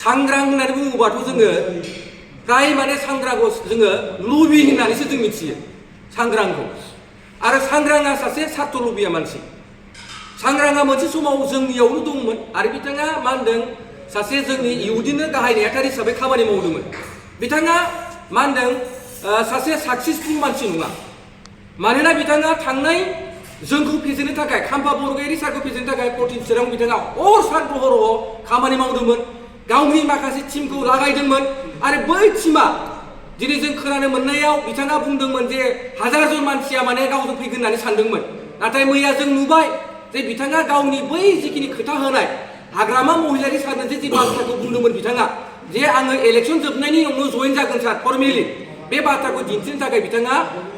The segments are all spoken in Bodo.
सांग्रां होननानै बुङोबाथ' जोङो फ्राय माने सांग्रांखौ जोङो लुबि होननानैसो जों मिथियो सांग्रांखौ आरो सांग्रांआ सासे सार्थ लुबिया मानसि सांग्रांआ मोनसे समाव जोंनियावनो दंमोन आरो बिथाङा मा होनदों सासे जोंनि इहुदिनो गाहाय नेहाथारि हिसाबै खामानि मावदोंमोन बिथाङा मा होनदों सासे साक्सेसफुल मानसि नङा मानोना बिथाङा थांनाय जोंखौ फेजेननो थाखाय खाम्फा बरगयारि सारखौ फेजेननो थाखाय 14 चिरां बिथाङा हर सान हराव खामानि मावदोंमोन गावनि माखासे टीमखौ लागायदोंमोन आरो बै टीमा दिनै जों खोनानो मोननायाव बिथाङा बुंदोंमोन जे 1000 जन मानसिया माने गावजों फैगोन होननानै सानदोंमन नाथाय मैया जों नुबाय जे बिथाङा गावनि बै जिखिनि खोथा होनाय हाग्रामा महिलारि सारनो जे बाथ्राखौ बुंदोंमोन बिथाङा जे आङो इलेक्शन जोबनायनि उनाव जइन जागोन सार फर्मेलि बे बाथ्राखौ दिन्थिनो थाखाय बिथाङा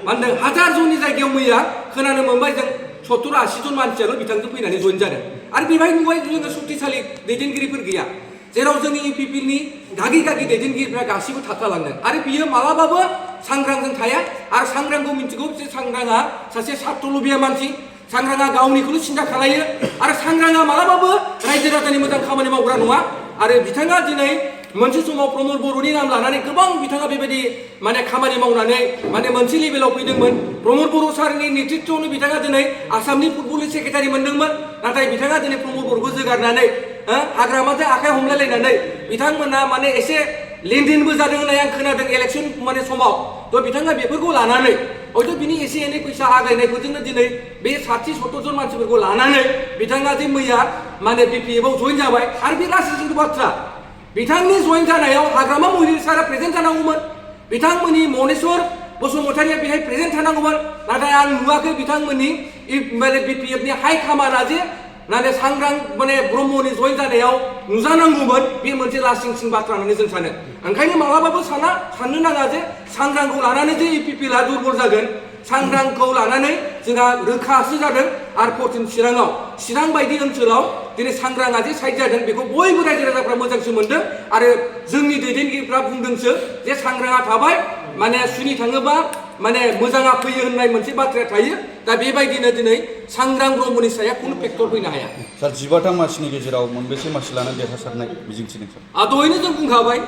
मा होनदों 1000 जननि जायगायाव मैया खोनानो मोनबाय जों 70-80 जन मानसियाल' बिथांजों फैनानै जइन जादों आरो बेवहाय नुबाय जोङो शक्तिशाली दैदेनगिरिफोर गैया जेराव जोंनि इउपिपिनि गागि दैदेनगिरिफ्रा गासिबो थाबथालांदों आरो बियो मालाबाबो सांग्रांजों थाया आरो सांग्रांखौ मिथिगौ जे सांग्रांआ सासे सार्थ लुबिया मानसि सांग्रांआ गावनिखौल' सिन्था खालायो आरो सांग्रांआ मालाबाबो रायजो राजानि मोजां खामानि मावग्रा नङा आरो बिथाङा दिनै मोनसे समाव प्रमद बर'नि नाम लानानै गोबां बिथाङा बेबायदि माने खामानि मावनानै माने मोनसे लेभेलाव फैदोंमोन प्रमद बर' सारनि नेतृत्वआवनो बिथाङा दिनै आसामनि फुटबलनि सेक्रेटारि मोनदोंमोन नाथाय बिथाङा दिनै प्रमद बर'खौ जोगारनानै हाग्रामाजों आखाइ हमलायलायनानै बिथांमोना माने एसे लेनदेनबो जादों होननाय आं खोनादों इलेक्शन माने समाव थ' बिथाङा बेफोरखौ लानानै हयथ' बिनि एसे एनै फैसा आग्लायनायफोरजोंनो दिनै बे 60-70 जन मानसिफोरखौ लानानै बिथाङा जे मैया माने बिपिएफआव जइन जाबाय आरो बे लासिंसिं बाथ्रा बिथांनि जइन जानायाव हाग्रामा महिलारि सारा प्रेजेन्ट जानांगौमोन बिथांमोननि मनेस्वर बसुमतारिया बेहाय प्रेजेन्ट थानांगौमोन नाथाय आं नुवाखै बिथांमोननि माने बिपिएफनि हाइ कामाना जे नाथाय सांग्रां माने ब्रह्मनि जइन जानायाव नुजानांगौमोन बे मोनसे लासिंसिं बाथ्रा होननानै जों सानो ओंखायनो मालाबाबो साननो नाङा जे सांग्रांखौ लानानै जे इउपिपिएलआ दुर्बल जागोन सांग्रांखौ लानानै जोंहा रोखासो जादों आरो 14 चिरां बायदि ओनसोलाव दिनै सांग्रांआ जे साइड जादों बेखौ बयबो रायजो राजाफ्रा मोजांसो मोनदों आरो जोंनि दैदेनगिरिफ्रा बुंदोंसो जे सांग्रांआ थाबाय माने सुनि थाङोबा माने मोजाङा फैयो होननाय मोनसे बाथ्राया थायो दा बेबायदिनो दिनै सांग्रां ब्रह्मनि साया खुनु फेक्टर फैनो हाया सार 15 मासिनि गेजेराव मोनबेसे मासि लानानै देरहासारनाय मिजिंथिदों सार दहायनो जों बुंखाबाय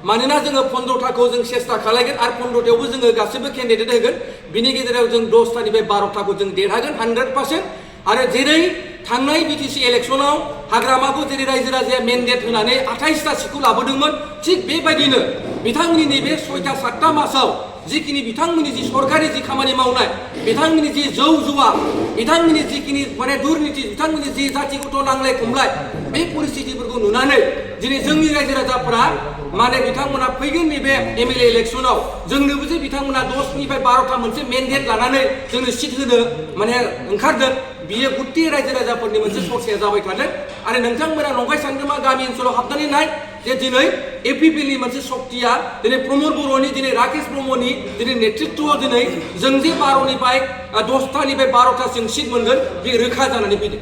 मानोना जोङो 15थाखौ जों सेस्था खालायगोन आरो 15थायावबो जोङो गासिबो केन्डिडेट होगोन बिनि गेजेराव जों 10थानिफ्राय 12थाखौ जों देरहागोन 100% आरो जेरै थांनाय बिटिसि इलेक्शनाव हाग्रामाखौ जेरै रायजो राजाया मेन्डेट होनानै 28टा सिटखौ लाबोदोंमोन थिग बेबायदिनो बिथांमोननि नैबे 6-7 मासाव जिखिनि बिथांमोननि जि सरकारि जि खामानि मावनाय बिथांमोननि जि जौ जुवा बिथांमोननि जिखिनि माने दुर्नीति बिथांमोननि जि जातिगत नांलाय खमलाय बे परिस्थितिफोरखौ नुनानै दिनै जोंनि रायजो राजाफोरा माने बिथांमोना फैगोन नैबे एमएलए इलेक्शनाव जोंनोबो जे बिथांमोना 10निफ्राय 12था मोनसे मेन्डेट लानानै जोंनो सिट होनो माने ओंखारदों बियो गुत्ति रायजो राजाफोरनि मोनसे सरसाया जाबाय थादों आरो नोंथांमोना नंखाय सानदोंबा गामि ओनसोलाव हाबनानै नाय जे दिनै एपिपिएलनि मोनसे शक्तिया दिनै प्रमद बर'नि दिनै राकेश ब्रह्मनि दिनै नेतृत्वआव दिनै जों जे 12निफ्राय 10थानिफ्राय 12थासिम सिट मोनगोन बे रोखा जानानै फैदों।